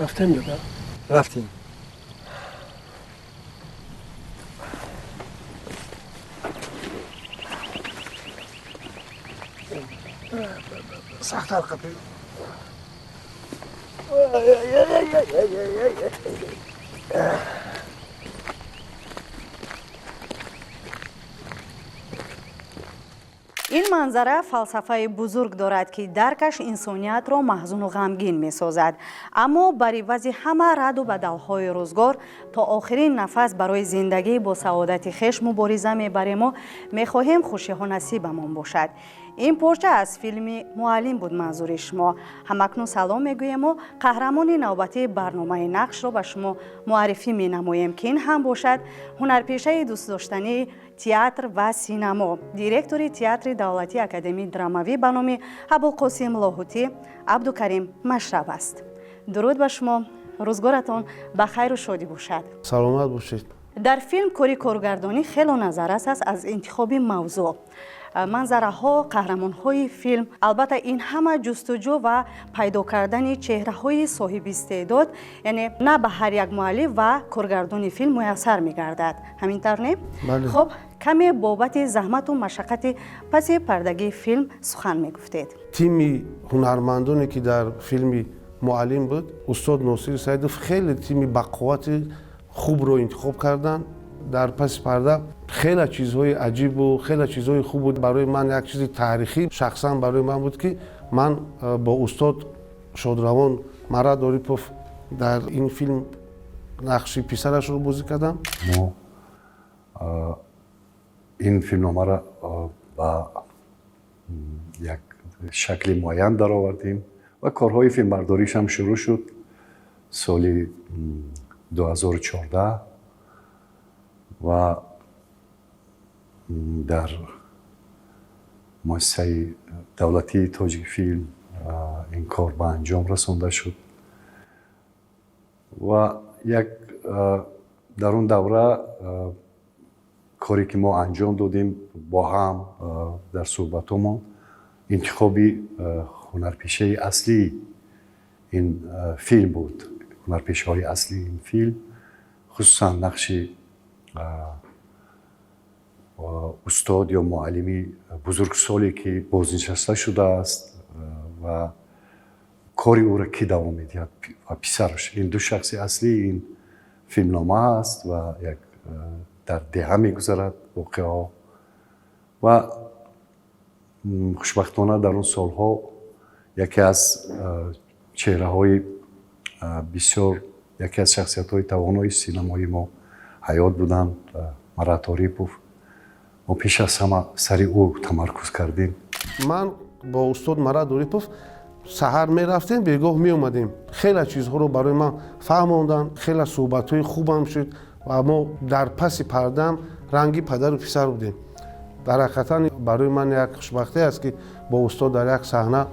Рафтем дада? Рафтем. Сахттар қапи. Ин манзара фалсафаи бузург дорад, ки даркаш инсониятро маҳзуну ғамгин месозад, аммо бар ивази ҳама раду бадалҳои рӯзгор то охирин нафас барои зиндагӣ бо саодати хеш мубориза мебарему мехоҳем хушиҳо насибамон бошад. Ин порча аз филми «Муаллим» буд манзури шумо. Ҳамакнун салом мегӯему қаҳрамони навбатии барномаи «Нақшро» ба шумо муаррифӣ менамоем, ки ин ҳам бошад ҳунарпешаи дӯстдоштании театр ва синамо, директори Театри давлатии академии драмавӣ ба номи Абулқосим Лоҳутӣ Абдукарим Машраб аст. Дуруд ба шумо, рӯзгоратон ба хайру шодӣ бошад. Саломат бошед. Дар филм кори коргардонӣ хело назаррас аст аз интихоби мавзӯъ, манзараҳо, қаҳрамонҳои филм. Албатта, ин ҳама ҷустуҷӯ ва пайдо кардани чеҳраҳои соҳиби истеъдод, яъне на ба ҳар як муаллиф ва коргардони филм муяссар мегардад. Ҳамин тавр, не? Хуб, каме бобати заҳмату машаққати паси пардагии филм сухан мегуфтед. Тими ҳунармандоне, ки дар филми «Муаллим» буд, устод Носири Саидов хеле тими бақуввати хубро интихоб карданд. Дар паси парда хеле чизҳои аҷибу хеле чизҳои хуб буд. Барои ман як чизи таърихӣ, шахсан барои ман буд, ки ман бо устод шодравон Марат Орипов дар ин филм нақши писарашро бозӣ кардам. Мо ин филмномаро ба як шакли муайян даровардем ва корҳои филмбардоришам шурӯъ шуд соли 2014 ва дар муассисаи давлатии «Тоҷикфилм» ин кор ба анҷом расонда шуд. Ва як дар он давра коре, ки мо анҷом додем бо ҳам дар суҳбатҳомон, интихоби ҳунарпешаи аслии ин филм буд. Ҳунарпешаҳои аслии ин филм, хусусан нақши устод ё муаллими бузургсоле, ки бознишаста шудааст, ва кори ӯро кӣ давом медиҳад, ва писараш. Ин ду шахси аслии ин филмнома аст ва як дар деҳа мегузарад воқеаҳо. Ва хушбахтона дар он солҳо яке аз чеҳраҳои бисёр, яке аз шахсиятҳои тавонои синамои мо ҳаёт буданд, Марат Орипов. Мо пеш аз ҳама сари ӯ тамаркуз кардем. Ман бо устод Марат Орипов саҳар мерафтем, бегоҳ меомадем. Хеле чизҳоро барои ман фаҳмонданд, хеле суҳбатҳои хубам шуд ва мо дар паси пардаам ранги падару писар будем. Дар ҳақиқатан барои ман як хушбахтӣ аст, ки бо устод дар як саҳна,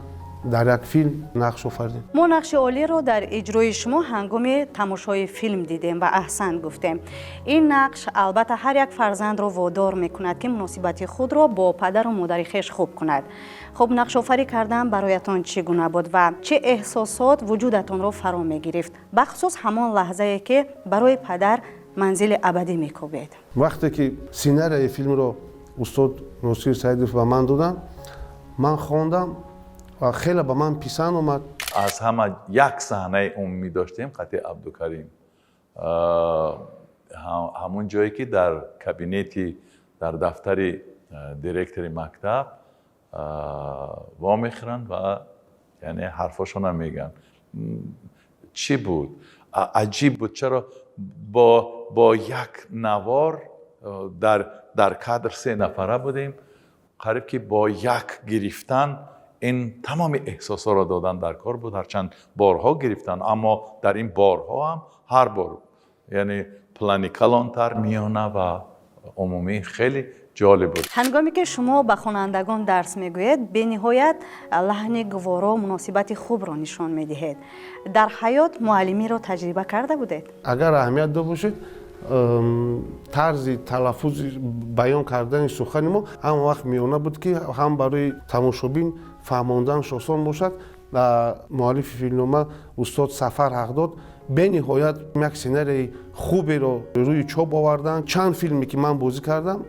дар як филм нақш офаридем. Мо нақши олиро дар иҷрои шумо ҳангоми тамошои филм дидем ва аҳсан гуфтем. Ин нақш албатта ҳар як фарзандро водор мекунад, ки муносибати худро бо падару модари хеш хуб кунад. Хуб, нақшофарӣ кардан бароятон чӣ гуна буд ва чӣ эҳсосот вуҷудатонро фаро мегирифт, бахусус ҳамон лаҳзае, ки барои падар манзили абадӣ мекӯбед? Вақте ки сценарияи филмро устод Носир Саидов ба ман доданд, ман хондам ва хеле ба ман писанд омад. Аз ҳама як саҳнаи умумӣ доштем қати Абдукарим, ҳамун ҷое ки дар кабинети, дар дафтари директори мактаб вомехӯранд ва яъне ҳарфошонам мегӯянд. Чӣ буд, аҷиб буд, чаро бо як навор дар кадр се нафара будем, қариб ки бо як гирифтан ин тамоми эҳсосҳоро додан дар кор буд. Ҳарчанд борҳо гирифтан, аммо дар ин борҳо ҳам ҳар бор, яъне плани калонтар, миёна ва умумӣ хеле ҷолиб буд. Ҳангоме ки шумо ба хонандагон дарс мегӯед, бениҳоят лаҳни гуворо, муносибати хубро нишон медиҳед. Дар ҳаёт муаллимиро таҷриба карда будед? Агар аҳамият дод бошед, тарзи талаффузи баён кардани сухани мо ҳама вақт миёна буд, ки ҳам барои тамошобин фаҳмонданаш осон бошад. Муаллифи филмнома устод Сафар Ҳақдод бениҳоят як сценарияи хуберо рӯи чоп оварданд. Чанд филме ки ман бозӣ кардам,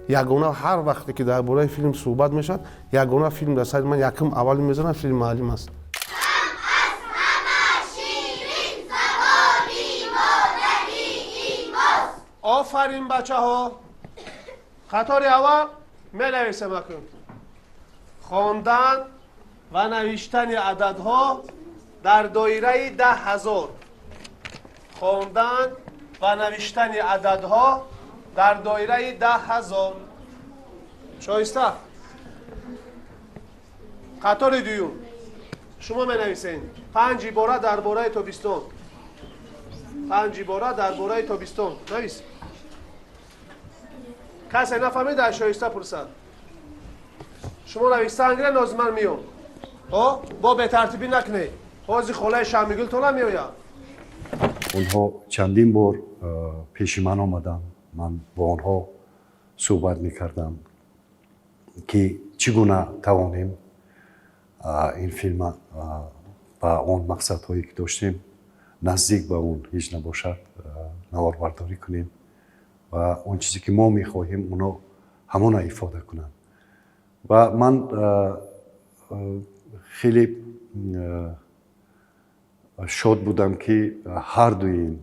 ягона ҳар вақте ки дар бораи филм суҳбат мешавад, ягона филм дар сари ман якум аввал мезанад, филми «Муаллим» аст. Офарин, бачаҳо! Қатори аввал менависем акун. Хондан ва навиштани ададҳо дар доираи 10 000. Хондан ва навиштани ададҳо дар доираи 10 000. Шоиста. Қатори дуюм, шумо менависед панҷ ибора дар бораи тобистон. Панҷ ибора дар бораи тобистон навис. Касе нафаҳмид, аз Шоиста пурсад. Шумо нависта ангира, нозиман миём. Бо бетартибӣ накунед, ҳозир холаи Шамигултона меояд. Онҳо чандин бор пеши ман омаданд, ман бо онҳо суҳбат мекардам, ки чӣ гуна тавонем ин филма ба он мақсадҳое, ки доштем, наздик ба он ҳеҷ набошад, наворбардорӣ кунем ва он чизе, ки мо мехоҳем, оно ҳамона ифода кунанд. Ва ман хеле шод будам, ки ҳардуи ин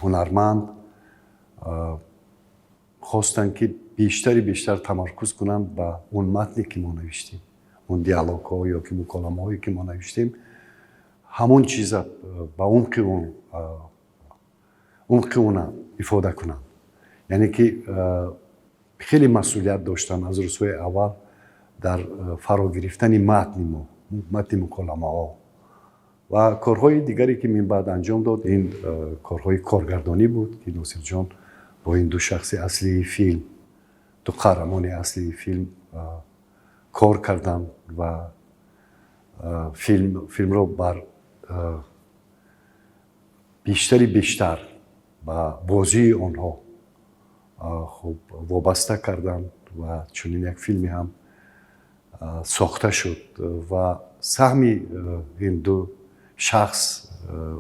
ҳунарманд хостанд, ки бештари бештар тамаркуз кунанд ба он матне, ки мо навиштем, он диалогҳо ё ки муколамаҳое, ки мо навиштем, ҳамон чиза ба умқи он, умқи она ифода кунанд. Яъне ки хеле масъулият доштанд аз рӯзҳои аввал дар фаро гирифтани матни мо, матни муколамаҳо. Ва корҳои дигаре, ки минбаъд анҷом дод, ин корҳои коргардонӣ буд, ки Носирҷон бо ин ду шахси аслии филм, ду қаҳрамони аслии филм кор карданд ва филмро бар бештари бештар ба бозии онҳо хуб вобаста карданд ва чунин як филме ҳам сохта шуд. Ва саҳми ин ду шахс,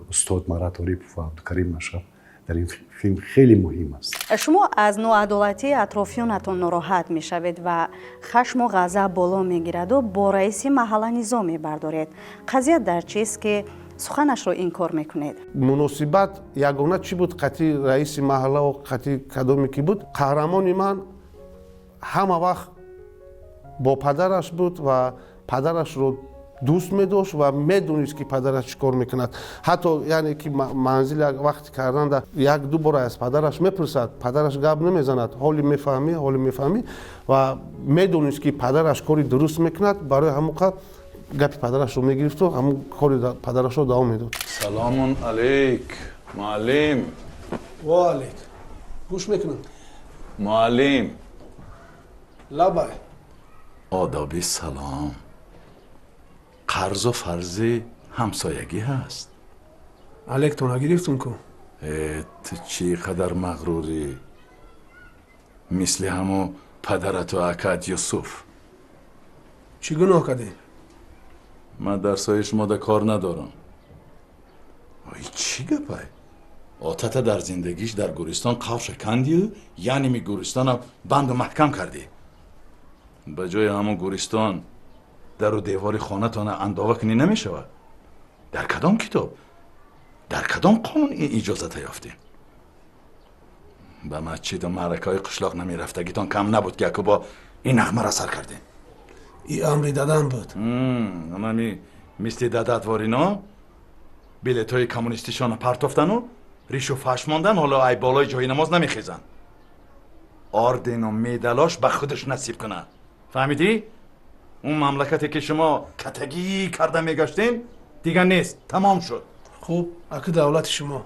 устод Марат Орипов ва Абдукарим Машраб, дар ин филм хеле муҳим аст. Шумо аз ноадолатии атрофиёнатон нороҳат мешавед ва хашму ғазаб боло мегираду бо раиси маҳалла низоъ мебардоред. Қазия дар чист, ки суханашро инкор мекунед? Муносибат ягона чӣ буд қати раиси маҳаллаву қати кадоме ки буд, қаҳрамони ман ҳама вақт бо падараш буд ва падарашро дӯст медошт ва медонист, ки падараш чӣ кор мекунад. Ҳатто яъне ки манзил вақти карданда як ду бор аз падараш мепурсад, падараш гап намезанад: «Ҳоли мефаҳмӣ, ҳоли мефаҳмӣ?» Ва медонист, ки падараш кори дуруст мекунад. Барои ҳамон қадр гапи падарашро мегирифту ҳамон кори падарашро давом медод. Саломун алейк, муаллим. Во алейк, гӯш мекунам. Муаллим. Лабай. Одоби салом қарзу фарзи ҳамсоягӣ ҳаст. Алейктон нагирифтум ку. Э, ту чӣ қадар мағрурӣ, мисли ҳамо падарату акат Юсуф. Чӣ гуноҳ кардем? Ман дарсҳои шумода кор надорам. Ой, чӣ гапай? Отата дар зиндагиш дар гӯристон қавша кандию яъними гӯристона банду маҳкам кардӣ. Ба ҷои ҳамон гӯристон дару девори хонатона андова кунӣ намешавад? Дар кадом китоб, дар кадом қонун ин иҷозата ёфтем? Ба масҷиду маъракаҳои қишлоқ намерафтагитон кам набуд, ки яку бо ин нағмара сар кардем. И амри дадам буд. Анами мисли дадат ворино билетҳои коммунистишона партофтану ришу фаш мондан, ҳоло ай болои ҷои намоз намехезанд. Ордену медалош ба худаш насиб кунад, фаҳмидӣ? Он мамлакате, ки шумо катагӣ карда мегаштен, дигар нест, тамом шуд. Хуб, аки давлати шумо,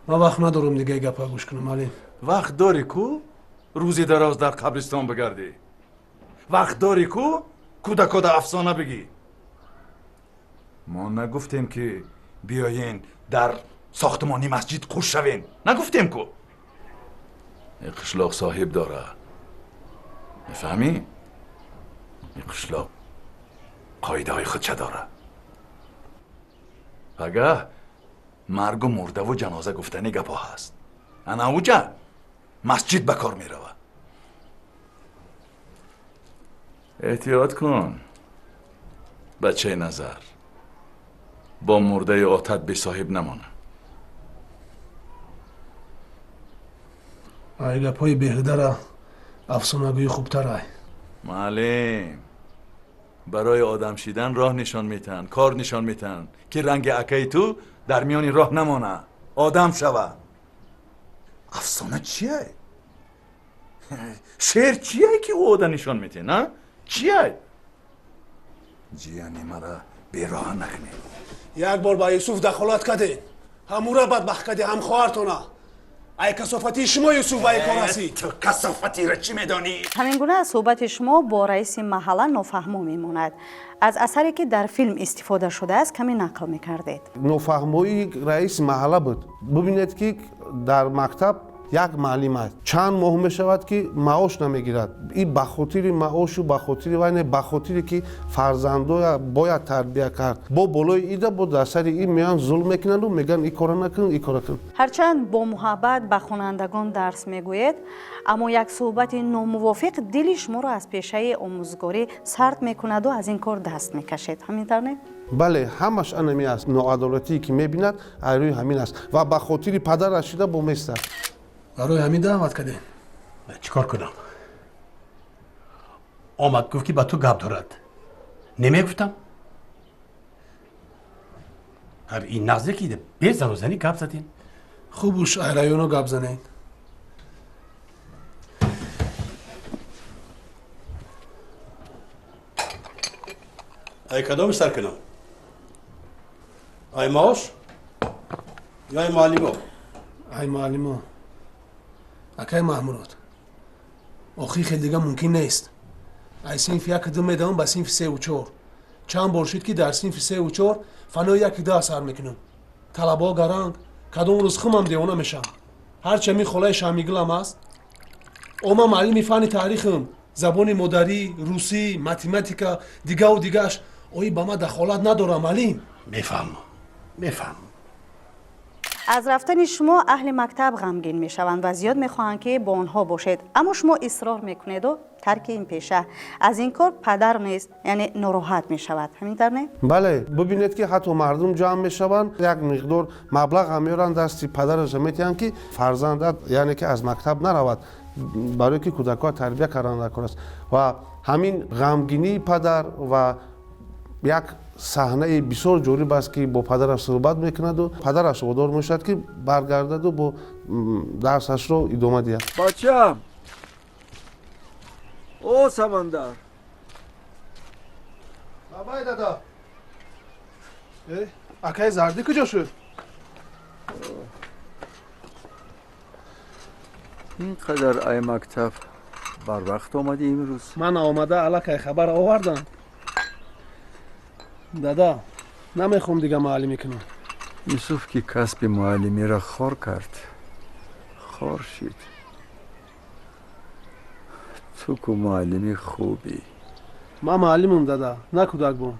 ман вақт надорам дигаи гапа гӯш кунам, алим. Вақт дорӣ ку, рӯзи дароз дар қабристон бигардӣ. Вақт дорӣ ку, кӯдакода афсона бигӣ. Мо нагуфтем, ки биёен дар сохтмони масҷид қуш шавем, нагуфтем ку. Ин қишлоқ соҳиб дора, мефаҳмӣ? Ин қишлоқ Қоидаҳои худша дора. Пага маргу мурдаву ҷаноза гуфтани гапҳо ҳаст. Ана уҷа масҷид ба кор мерава. Эҳтиёт кун, бачаи Назар, бо мурдаи отат бесоҳиб намона. Ай гапҳои беҳудара афсонагӯӣ хубтар ай. Муаллим, барои одам шидан роҳ нишон метаҳанд, кор нишон метаҳанд, ки ранги акаи ту дар миёни роҳ намона, одам шава. Афсона чие? Шеър чие, ки ӯ ода нишон метиҳ, на? Чие? Ҷияни мара бероҳа накунед. Як бор ба Юсуф дахолат кардед, ҳамура бадбахт кардед, ҳам хоҳартона. Ай касофатии шумо Юсуф ба ин кор расид. Ту касофатиро чӣ медонӣ? Ҳамин гуна суҳбати шумо бо раиси маҳалла нофаҳмо мемонад. Аз асаре, ки дар филм истифода шудааст, каме нақл мекардед. Нофаҳмоии раиси маҳалла буд. Бубинед, ки дар мактаб як муаллим аст, чанд моҳ мешавад, ки маош намегирад. И ба хотири маошу ба хотири вай не, ба хотире ки фарзандоя бояд тарбия кард. Бо болои ида бо дар сари и меоянд, зулм мекунанду мегӯянд: и кора накун, и кора кун. Ҳарчанд бо муҳаббат ба хонандагон дарс мегӯед, аммо як суҳбати номувофиқ дили шуморо аз пешаи омӯзгорӣ сард мекунаду аз ин кор даст мекашед. Ҳамин тавр не? Бале, ҳамаш анами аст. Ноадолатие ки мебинад, аз рӯи ҳамин аст ва ба хотири падараш шида бо местад. Барои ҳамин даъват кардем. Чӣ кор кунам? Омад, гуфт, ки ба ту гап дорад. Намегуфтам, ин нағзе ки бе занузанӣ гап задем. Хубуш ай районо гап занед. Ай кадоми сар кунам? Ай маош ё ай муаллимо? Ай муаллимо, акай Маҳмурод. Охи хел дига мумкин нест. Ай синфи яку ду медавам ба синфи сеу чор. Чанд бор шуд, ки дар синфи сеу чор фанои яки ду асар мекунам. Талабаҳо гаранг, кадом рӯз хумам девона мешавам. Ҳарчи ами холаи Шамигулам аст. О, ман муаллими фанни таърихам, забони модарӣ, русӣ, математика, дигаву дигааш ои ба ман дахолат надорам, муаллим. Мефаҳмам, мефаҳмам. Аз рафтани шумо аҳли мактаб ғамгин мешаванд ва зиёд мехоҳанд, ки бо онҳо бошед, аммо шумо исрор мекунеду тарки ин пеша. Аз ин кор падар низ, яъне, нороҳат мешавад. Ҳамин тавр не? Бале, бубинед, ки ҳатто мардум ҷамъ мешаванд, як миқдор маблағ ҳам меоранд, дасти падараша метиҳанд, ки фарзандат, яъне ки аз мактаб наравад, барое ки кӯдакҳоя тарбия кардан дар кор аст. Ва ҳамин ғамгинии падар ва як саҳнаи бисёр ҷолиб аст, ки бо падараш суҳбат мекунаду падараш водор мешавад, ки баргардаду бо дарсашро идома диҳад. Бачам, о Самандар! Бабай, дада. Акаи Зардӣ куҷо шуд? Ин қадар ай мактаб барвақт омадӣ имрӯз? Ман омада аллакай хабар овардам, дада. Намехоҳам дига муаллимӣ кунам. Юсуф ки касби муаллимиро хор кард, хор шид. Ту ку муаллими хубӣ. Ман муаллимам, дада, на кӯдакбон.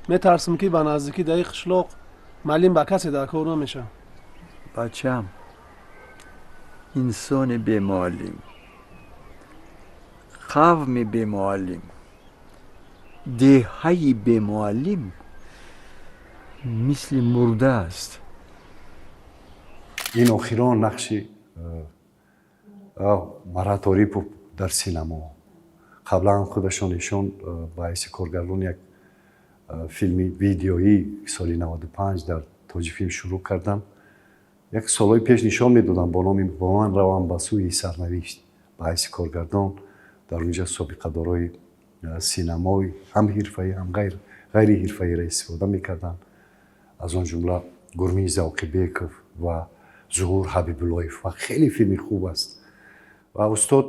Метарсам, ки ба наздикӣ дар ин қишлоқ муаллим ба касе дар кор намешавад. Бачам, инсони бемуаллим, қавми бемуаллим, деҳаи бемуаллим мисли мурда аст. Ин охирон нақши Марат Орипов дар синамо. Қаблан худашон ишон ба ҳайси коргардон як филми видеоӣ соли 95 дар Тоҷикфилм шурӯъ кардам. Як солҳои пеш нишон медодам бо номи «Бо ман равам ба сӯи сарнавишт». Ба ҳайси коргардон дар онҷа собиқадорои синамои ҳам ҳирфаӣ, ҳам ғайри ҳирфаиро истифода мекарданд, аз он ҷумла Гурмин Завқибеков ва Зуҳур Ҳабибуллоев, ва хеле филми хуб аст. Ва устод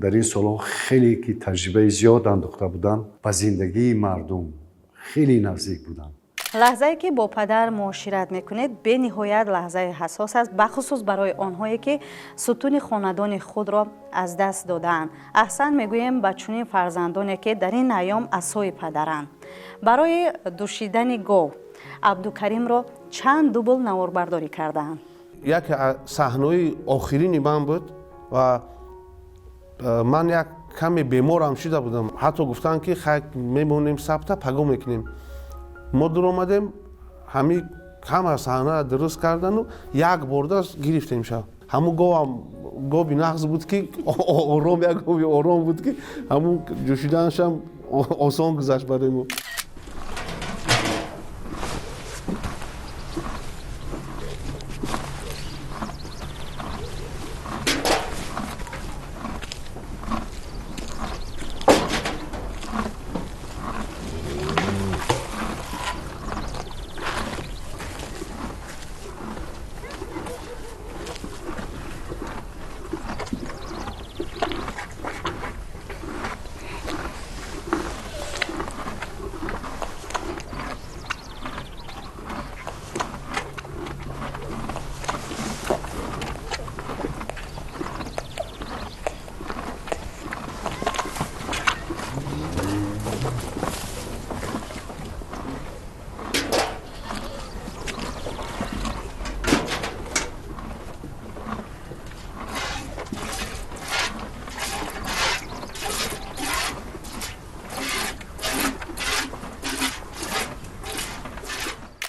дар ин солҳо хеле ки таҷрибаи зиёд андохта буданд, ба зиндагии мардум хеле наздик буданд. Лаҳзае ки бо падар муошират мекунед, бениҳоят лаҳзаи ҳассос аст, бахусус барои онҳое ки сутуни хонадони худро аз даст додаанд. Аҳсан мегӯем ба чунин фарзандоне, ки дар ин айём асои падаранд. Барои душидани гов Абдукаримро чанд дубл наворбардорӣ кардаанд. Яке аз саҳнаҳои охирини ман буд ва ман як каме беморам шида будам. Ҳатто гуфтанд, ки хай, мемонем сабта, паго мекунем. Мо дуромадем, ҳами ҳама саҳнаро дуруст кардану як борда гирифтем ша. Ҳамун говам гови нағз буд, ки ором, як гови ором буд, ки ҳамун ҷӯшиданашам осон гузашт барои мо.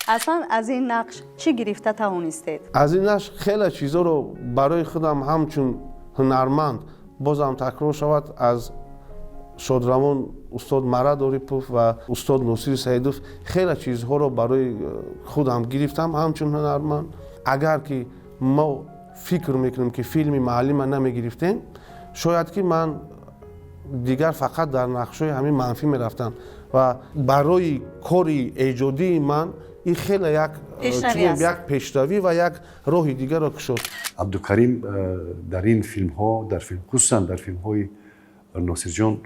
Аслан аз ин нақш чӣ гирифта тавонистед? Аз ин нақш хеле чизоро барои худам ҳамчун ҳунарманд, бозам такрор шавад, аз шодравон устод Марат Орипов ва устод Носири Саидов хеле чизҳоро барои худам гирифтам ҳамчун ҳунарманд. Агар ки мо фикр мекунем, ки филми Муаллима намегирифтем, шояд ки ман дигар фақат дар нақшҳои ҳамин манфӣ мерафтам ва барои кори эҷодии ман ин хеле як пешравӣ ва як роҳи дигарро кушод. Абдукарим дар ин филмҳо, дар филм, хусусан дар филмҳои Носирҷон,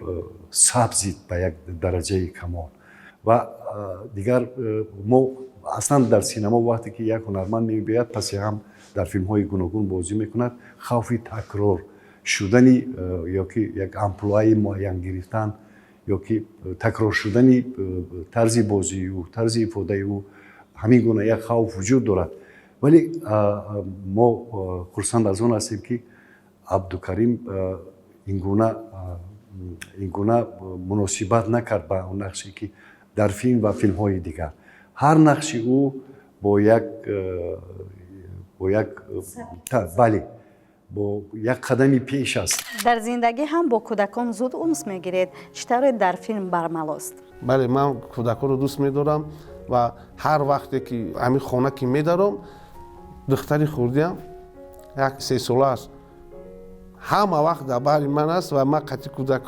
сабзид ба як дараҷаи камол. Ва дигар мо аслан дар синемо вақте ки як ҳунарманд мебиёяд, паси ҳам дар филмҳои гуногун бозӣ мекунад, хавфи такрор шудани ё ки як амплуаи муайян гирифтан ё ки такрор шудани тарзи бозии ӯ, тарзи ифодаи ӯ, ҳамин гуна як хавф вуҷуд дорад. Вале мо хурсанд аз он ҳастем, ки Абдукарим ин гуна муносибат накард ба он нақше ки дар филм ва филмҳои дигар. Ҳар нақши ӯ бо як, бале, бо як қадами пеш аст. Дар зиндагӣ ҳам бо кӯдакон зуд унс мегиред. Чӣ тавре дар филм бармалост? Бале, ман кӯдаконро дӯст медорам ва ҳар вақте ки ҳамин хона ки медаром, духтари хурдиам як 3 сола аст, ҳама вақт дар бари ман аст ва ман қатъи кӯдак,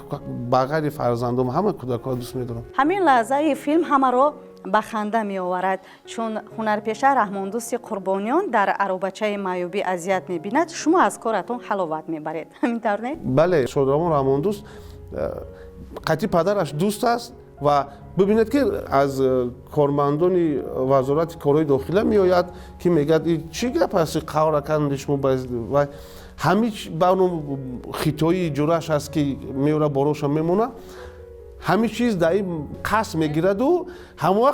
ба ғайри фарзандом, ҳама кӯдакҳоро дӯст медорам. Ҳамин лаҳзаи филм ҳамаро ба ханда меоварад, чун ҳунарпеша Раҳмондӯсти Қурбониён дар аробачаи маъюбӣ азият мебинад, шумо аз коратон ҳаловат мебаред. Ҳамин тавр не? Бале, шодравон Раҳмондӯст қатъи падараш дӯст аст ва бибинед, ки аз кормандони вазорати корҳои дохила меояд, ки мегӯяд: «Чӣ гап аст, қавра канди шумо?» Ва ҳами ба хитоии ҷураш аст, ки меора, бороша мемона, ҳамин чиз дар ин қасд мегираду ҳамура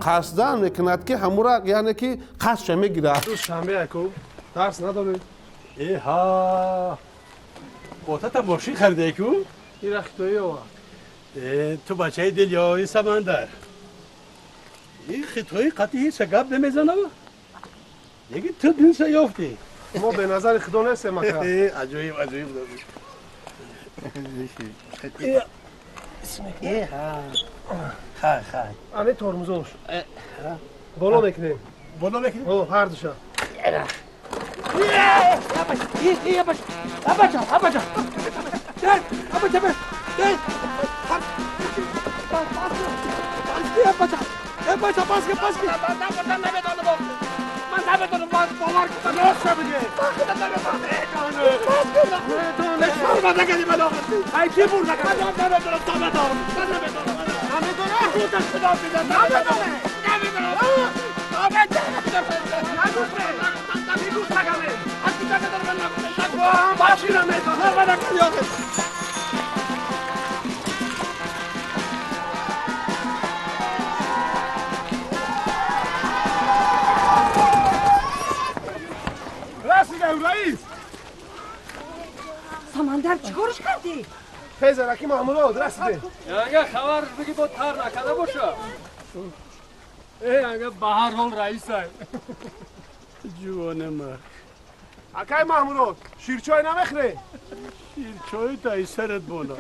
қасдан мекунад, ки ҳамура, яъне ки қасдша мегирад. Шанбе аку, дарс надоред? Эҳа, ботата мошин харидаеку? Ира хитоӣ овард. Ту бачаи дилёи Самандар, ин хитои қатъи ҳеҷа гап намезанава, лекин ту динса ёфтӣ. Мо беназари худо нестем, ака. Аҷоиб, аҷоиб. Хай, хай. Ане тормузош боло мекунем. Боло мекунем. Ҳар душа. Абача, абача, абача, абача, абача, паски, паски. Ман намедонам, ман бовар кунам, рост мегӯӣ. Шарманда кардӣ ман. Ай, ки бурда? Ман намедонам, намедонам, ман намедонам. Намедонам, худаш худо бидонад, намедонам. Самандар чикорш кардӣ? Хезараки Маҳмурод расидем. Янга хабарш бигӣ бо тар накарда боша. Янга ба ҳар ҳол раисай. Ҷувоне марг. Акай Маҳмурод, ширчой намехӯрӣ? Ширчой тай сарат бола.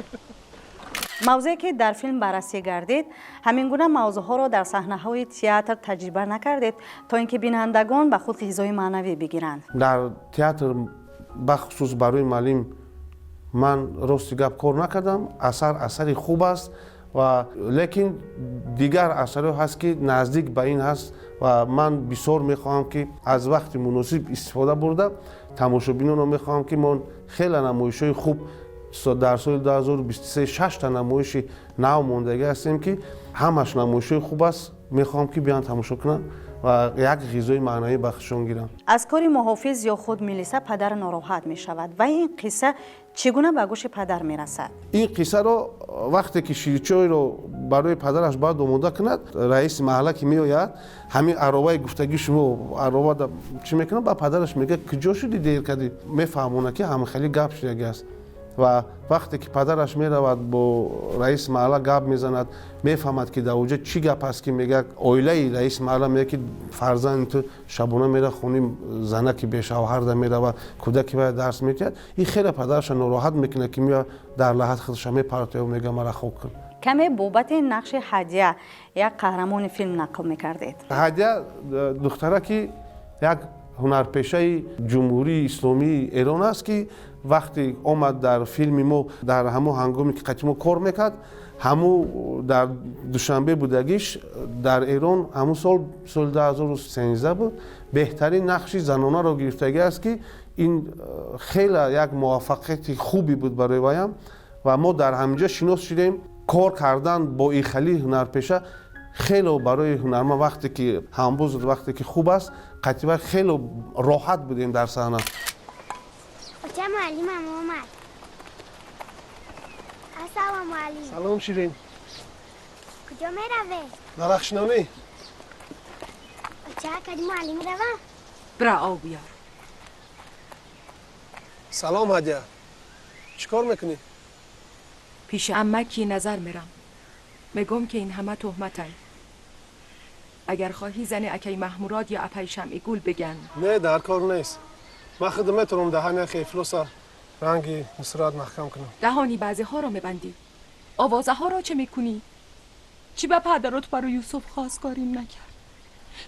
Мавзӯе ки дар филм баррасӣ гардид, ҳамин гуна мавзӯъҳоро дар саҳнаҳои театр таҷриба накардед, то ин ки бинандагон ба худ ғизои маънавӣ бигиранд. Дар театр бахусус барои муаллим ман рости гап кор накардам. Асар асари хуб аст ва лекин дигар асарҳо ҳаст ки наздик ба ин ҳаст ва ман бисёр мехоҳам ки аз вақти муносиб истифода бурда тамошобинонро мехоҳам ки мо хеле намоишҳои хуб дар соли 2023 шашта намоиши нав мондагӣ ҳастем ки ҳамаш намоишҳои хуб аст. Мехоҳам ки биён тамошо кунанд ва як ғизои маънавӣ ба худшон гиранд. Аз кори муҳофиз ё худ милиса падар нороҳат мешавад ва ин қисса чӣ гуна ба гӯши падар мерасад? Ин қиссаро вақте ки ширчойро барои падараш бояд омода кунад, раиси маҳалла ки меояд, ҳамин аробаи гуфтагии шумо ароба чӣ мекунад, ба падараш мегӯяд куҷо шудӣ дер кардӣ? Мефаҳмонад ки ҳамхелӣ гап шудагӣ аст. Ва вақте ки падараш меравад бо раиси маҳалла гап мезанад, мефаҳмад ки дар оҷа чӣ гап аст ки мегӯяд оилаи раиси маҳалла мегӯяд ки фарзанди ту шабона меравад хони занаки бешавҳарда меравад, кӯдаки бояд дарс медиҳад. Ин хеле падараша нороҳат мекунад ки меояд дар лаҳат худша мепартояд мегӯяд мара хок кун. Каме бобати нақши Ҳадия, як қаҳрамони филм нақл мекардед. Ҳадия духтараки як ҳунарпешаи Ҷумҳурии Исломии Эрон аст ки вақте омад дар филми мо, дар ҳамон ҳангоме ки қати мо кор мекард, ҳамун дар Душанбе будагиш дар Эрон ҳамун сол, соли 2013 буд, беҳтарин нақши занонаро гирифтагӣ аст ки ин хеле як муваффақияти хубе буд барои ваям ва мо дар ҳаминҷо шинос шудем. Кор кардан бо ихали ҳунарпеша хеле барои ҳунарманд вақте ки ҳамбуз, вақте ки хуб аст, қатъиба хеле роҳат будем дар саҳна. Оча муаллимам омад. Ассалому алайкум. Салом Ширин. Куҷо мераве? Дарахшинонӣ. Оча, кади муаллим равам? Бира об биёр. Салом Ҳадия. Чӣ кор мекунӣ? Пеши аммаки назар мерам. мегум ки ин ҳама туҳматан. Агар хоҳӣ зани акай Маҳмурод ё апай Шамъигул биган. Не, дар кор нест. Ман худ метавонам даҳани яхе ифлоса ранги нусрат маҳкам кунам. Даҳони баъзеҳоро мебандӣ. Овозаҳоро чӣ мекунӣ? Чӣ ба падарот барои Юсуф хостгорим накард?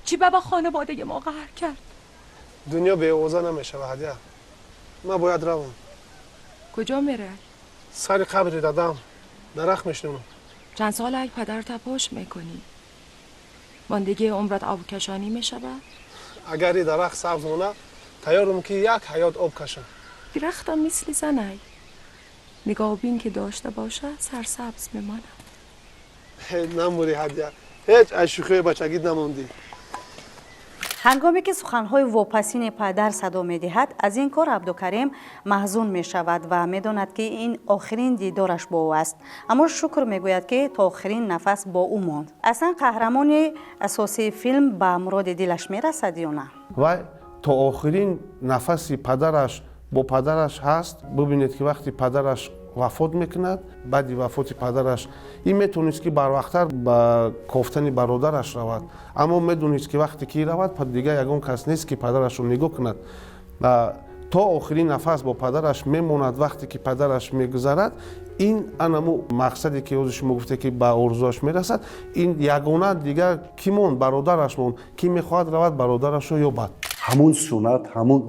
Чӣ ба хонаводаи мо қаҳр кард? Дунё беовоза намешавад, Ҳадия. Ман бояд равам. Куҷо мерай? Сари қабри дадам дарахт мешинонам. Чанд сол ак падар тапош мекунӣ. Мондагии умрат обкашонӣ мешавад? Агар ин дарахт сабз монад, тайёрам ки як ҳаёт об кашам. Дарахтам мисли занай. Нигоҳбин ки дошта бошад, сарсабз мемонад. Намурӣ Ҳадия. Ҳеҷ аз шӯхии бачагит намондӣ. Ҳангоме ки суханҳои вопасини падар садо медиҳад, аз ин кор Абдукарим маҳзун мешавад ва медонад ки ин охирин дидораш бо ӯ аст. Аммо шукр мегӯяд ки то охирин нафас бо ӯ монд. Аслан қаҳрамони асосии филм ба муроди дилаш мерасад ё на? Ва то охирин нафаси падараш бо падараш ҳаст. Бубинед ки вақти падараш вафот мекунад, баъди вафоти падараш ин метавонист ки барвақттар ба кофтани бародараш равад, аммо медонист ки вақте ки равад, дигар ягон кас нест ки падарашро нигоҳ кунад. То охирин нафас бо падараш мемонад. Вақте ки падараш мегузарад, ин анаму мақсаде ки ҳозир шумо гуфте ки ба орзуаш мерасад, ин ягона дигар ки монд, бародараш монд, ки мехоҳад равад бародарашро ёбад. Ҳамун суннат, ҳамун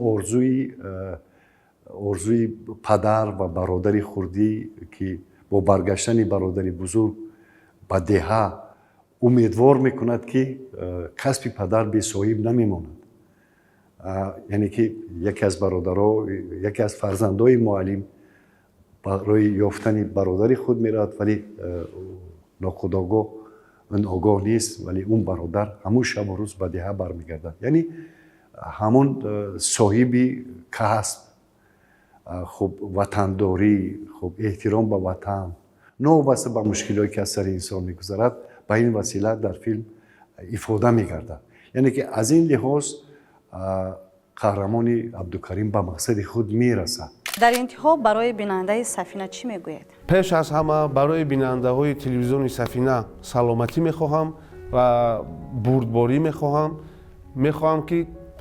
орзуи падар ва бародари хурдӣ ки бо баргаштани бародари бузург ба деҳа умедвор мекунад ки касби падар бесоҳиб намемонад. Яъне ки яке аз бародаро, яке аз фарзандои муаллим барои ёфтани бародари худ меравад, вале нохудогоҳ Он огоҳ нест, вале он бародар ҳамун шабу рӯз ба деҳа бармегардад. Яъне ҳамон соҳиби касб, хуб, ватандорӣ, хуб, эҳтиром ба ватан, новобаста ба мушкилиҳое ки аз сари инсон мегузарад, ба ин васила дар филм ифода мегардад. Яъне ки аз ин лиҳоз қаҳрамони Абдукарим ба мақсади худ мерасад. Дар интиҳо барои бинандаи Сафина чӣ мегӯед? Пеш аз ҳама барои бинандаҳои телевизиони Сафина саломатӣ мехоҳам ва бурдборӣ мехоҳам. Мехоҳам, ки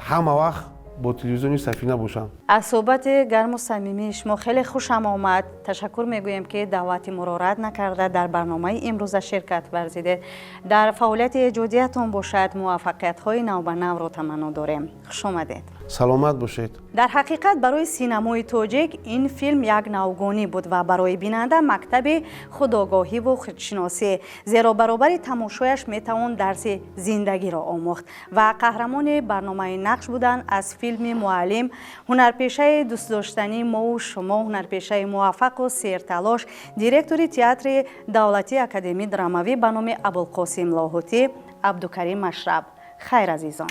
ҳама вақт бо телевизиони Сафина бошам. Аз суҳбати гарму самимии шумо хеле хушам омад. Ташаккур мегӯем, ки даъвати моро рад накарда, дар барномаи имрӯза ширкат варзидед. Дар фаъолияти эҷодиятон бошад, муваффақиятҳои навбанавро таманно дорем. Хуш омадед. Саломат бошед. Дар ҳақиқат, барои синамои тоҷик ин филм як навгонӣ буд ва барои бинанда мактаби худогоҳиву худшиносӣ, зеро баробари тамошояш метавон дарси зиндагиро омӯхт. Ва қаҳрамони барномаи Нақш будан аз филми «Муаллим», ҳунарпешаи дӯстдоштании мову шумо, ҳунарпешаи муваффақу серталош, директори Театри давлатии академии драмавӣ ба номи Абулқосим Лоҳутӣ Абдукарим Машраб. Хайр, азизон.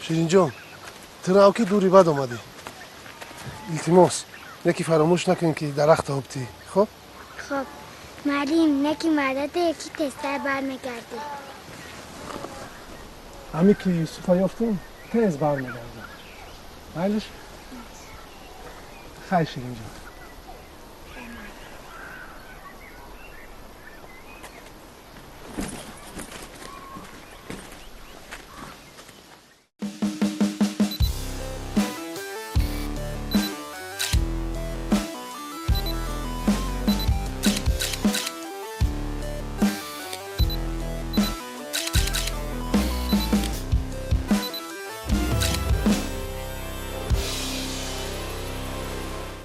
Ширинҷон, ту рав, ки дури бад омадӣ. Илтимос, яки фаромӯш накун, ки дарахта обтӣ, хоб? Хоб, муаллим, неки мардата яки тезтар бармегардӣ. Ҳами ки Юсуфа ёфтем, тез бармегардам. Майлиш, хайр, Ширинҷон.